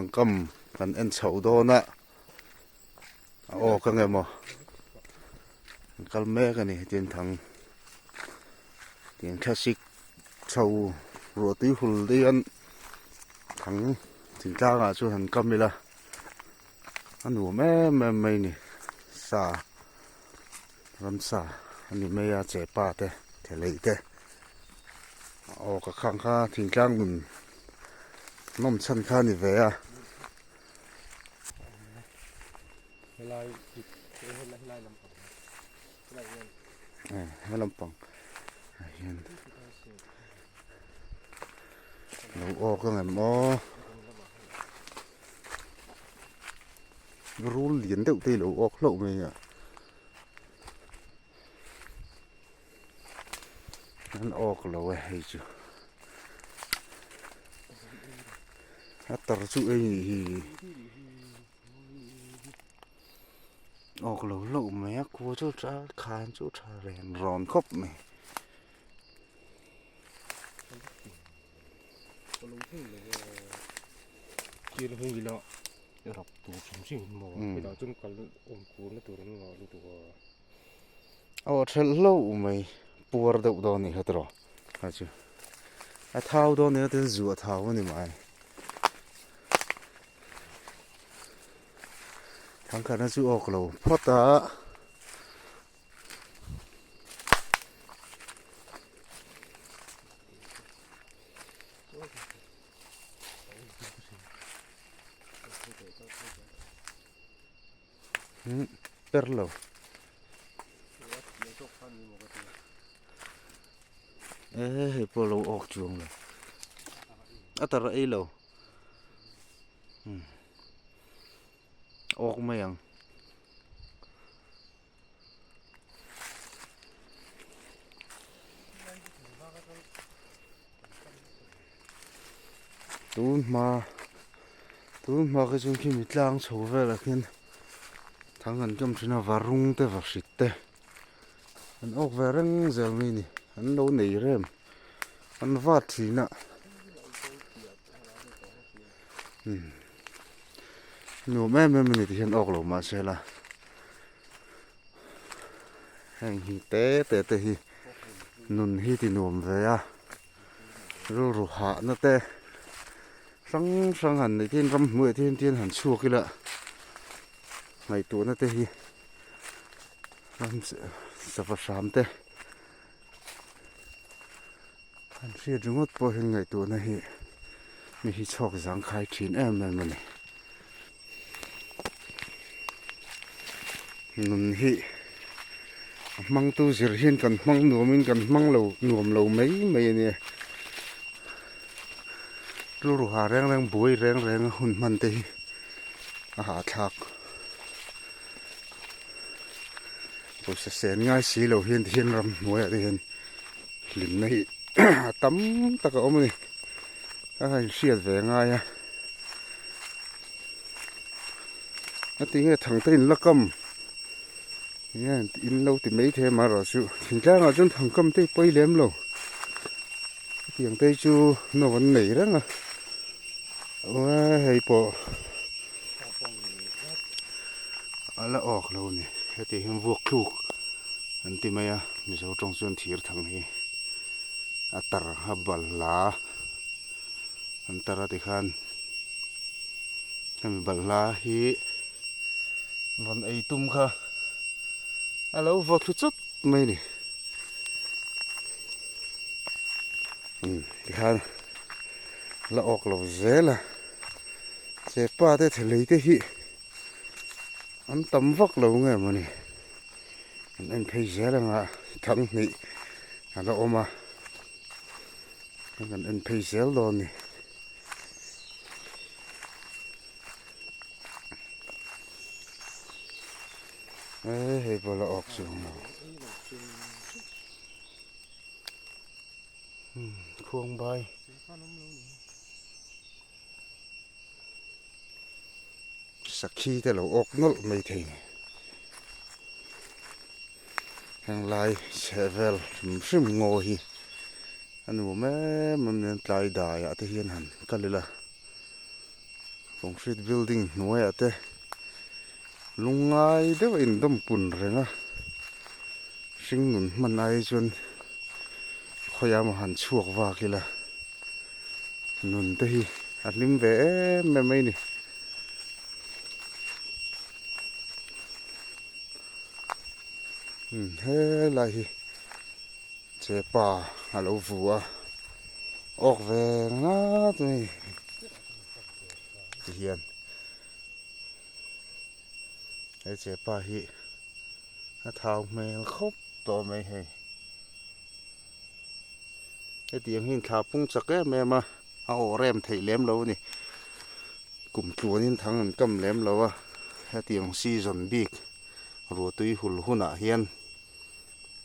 thangkam kan en chhoh dawn a a awk ang emaw an kal mek a ni hetiang thang tiang thlasik chho ruah tui hul te hian thang thingtlang ah chuan han kam ila a nuam em em mai a ni sa ramsa a ni mai a chepa te thelei te aw ka khang kha thingtlang nun nawm chhan kha a ni ve a. He lampang ah hian lo awk ang em aw rul lian deuh te hi lo awk hlauh mai a an awk lo e hei chu a tar chu ei nih hi awk lo hlauh mai a khua chu tha khan chu tha ren rawn khawp mai. Aw thelh hlauh mai puar deuh dawn a ni kha tiraw kha chu a thau dawn a ni a tin zu a thau a ni mai. Thangkhatna chu awk lo phawt a. Per lo. E hei pawh lo awk chuang lo. A tar ei lo. Awk mai ang. Tun hma tun hma khi chuan khimi tlang chho velah khian thang an kam thin a varung te vahrit te an awk ve reng zel mai a ni an lo nei rem an vat thin a nuam em em a ni tihian awk lo mahse la. Heng hi te te te hi nun hi ti nuam ve a rilru hahna te hrang hrang han neih te hian ramhnuai te hian han chhuak ila ngaihtuahna te hi ram sava hram te han hriat ringawt pawh hian ngaihtuahna hi mi hi chhuak zangkhai thin em em a ni. Nun hi a hmangtu zir hian kan hmang nuamin kan hmang lo nuam lo mai mai a nia. Rilru ha reng reng buai reng reng a hun hman te hi a hahthlak. Pawisa sen ngai si lo hian tihian ramhnuaiah te hian hlimna hi a tam tak a awm a ni. A inhriat ve ngai a. A ti nge thangte in la kam nge in lo ti mai thei amaherawh chu thingtlangah chuan thangkam te hi pawi lem lo hetiang te chu no an nei reng a hei pawh a la awk lo a ni heti hian vuak thluk an ti mai a mizo tawng chuan thir thang hi a tar a balhla an tar a tikhan hemi balhla hi rawn ei tum kha a lo vaw thlu chawt mai a ni umm tikhan la awk lo zel a chepa te thelei te hi an tam vak lo nge mawni an en phei zel anga thang hnih a la awm a. Kan en phei zel dawn a ni. E hei pawh la awk chu ang lo. Khuang bai. Sakhi te lo awk nawlh mai thei. Heng lai chheh vel hrim hrim ngaw hi a nuam em em nen tlai daiah te hian han kal ila. Concrete building hnuaiah te lungngai deuh a indawm pun reng a, hringnun hman ai chuan khawiah emaw han chhuak vak ila nun te hi a hlim ve em em mai a ni. Umm helai hi chepa a lo vu a awk ve ngat mai ti hian he chepa hi a thau hmel khawp tawh mai hei hetiang hi thla pung chak em em a a awh rem theih lem lo a ni kum tluanin thang an kam lem lo a hetiang season bik ruahtui hul hunah hian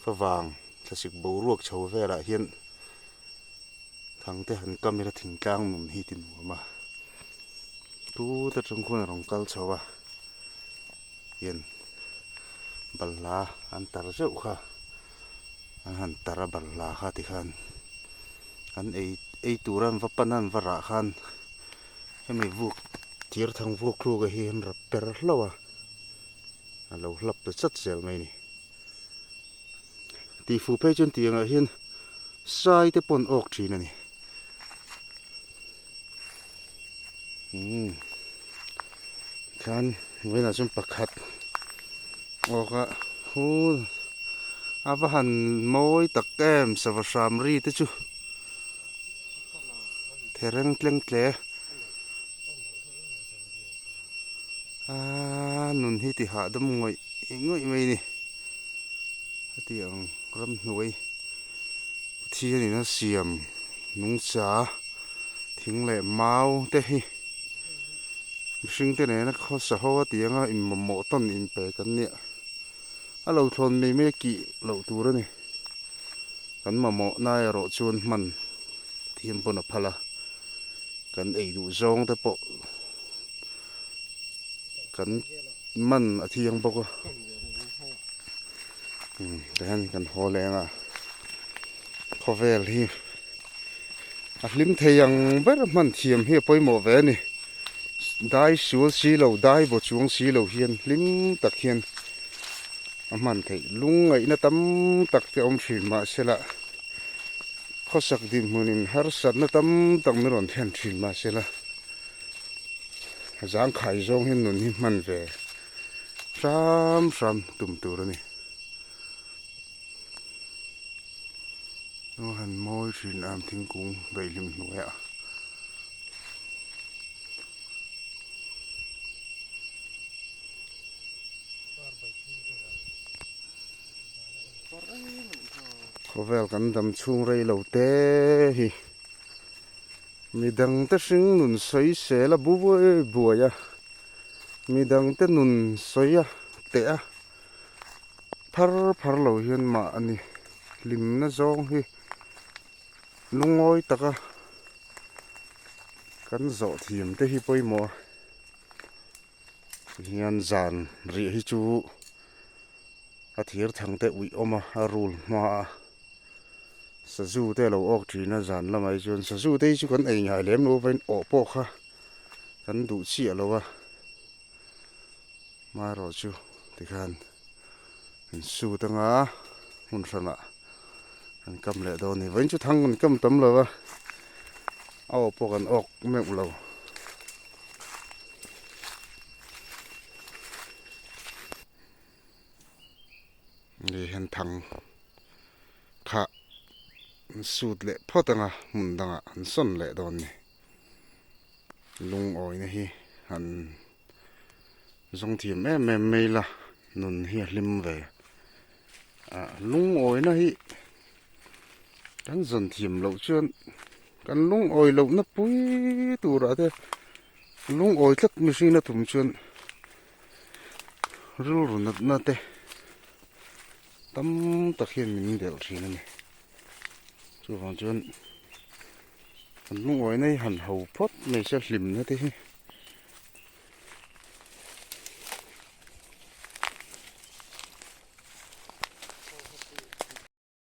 favang thlasik boruak chho velah hian thangte han kam ila thingtlang nun hi ti nuam a tut atang khuan a rawn kal chho a hian balhla an tar zeuh kha an han tar a balhla kha tikhan an ei ei tur an va pan a an va rah khan hemi vuk thir thang vuk thluk a hi an rap per hlauh a. A lo hlap ta chat zel mai a ni. Tihfuh phei chuan tiangah hian sai te pawh an awk thin a ni. Umm tikhan vawiinah chuan pakhat awk a hul a va han mawi tak em sava hram ri te chu thereng tleng tle. Aaa nun hi ti hahdam ngawih ngawih mai a ni heti ang ramhnuai Pathianin a siam nungcha thing leh mau te hi mihring te nena khawsa ho a tih anga inmamawh tawn inpe kan nia a lo thlawn mai mai a kih loh tur a ni kan mamawh na erawh chuan hman Pathian pawn a phal a kan ei duh zawng te pawh kan man a thiang bawk a umm tihian kan haw leng a khawvel hi a hlim thei ang ber hman thiam hi a pawimawh ve a ni dai sual si lo dai baw chuang si lo hian hlim tak hian a hman theih lungngaihna tam tak te awm thin mahsela. Khawsak dinhmunin harsatna tam tak min rawn thlen thin mahsela zangkhai zawng hian nun hi hman ve hram hram tum tur a ni. Aw han mawi thin am thingkung daihlim hnuaiah. Khawvel kan dam chhung rei lo te hi midang te hring nun sawi sel a buai buai a midang te nun sawi a teh a phar phar lo hian mahni hlimna zawng hi lungawi taka kan zawh thiam te hi pawimawh a. Tihian zan rih hi chu a thir thang te uih awm a a rul hma a sazu te a lo awk thin a zan lamah hi chuan sazu te hi chu kan ei ngai lem lo vain awh pawh kha kan duh chiah lo a marawh chu tikhan an sut anga hmun hranah an kam leh dawn a ni vawiin chu thang an kam tam lo a a awh pawh kan awk meuh lo. Hei hian thang kha an sut leh phawt ang a hmun dangah an sawn leh dawn a ni lungawina hi an zawng thiam em em mai la nun hi a hlim ve a lungawina hi kan zawn thiam loh chuan kan lungawi lohna pui turah te lungawi tlat mihring na tum chuan rilru natna te tam tak hian min delh thin a ni chuvang chuan kan lungawina hi han ho phawt mai se hlimna te hi.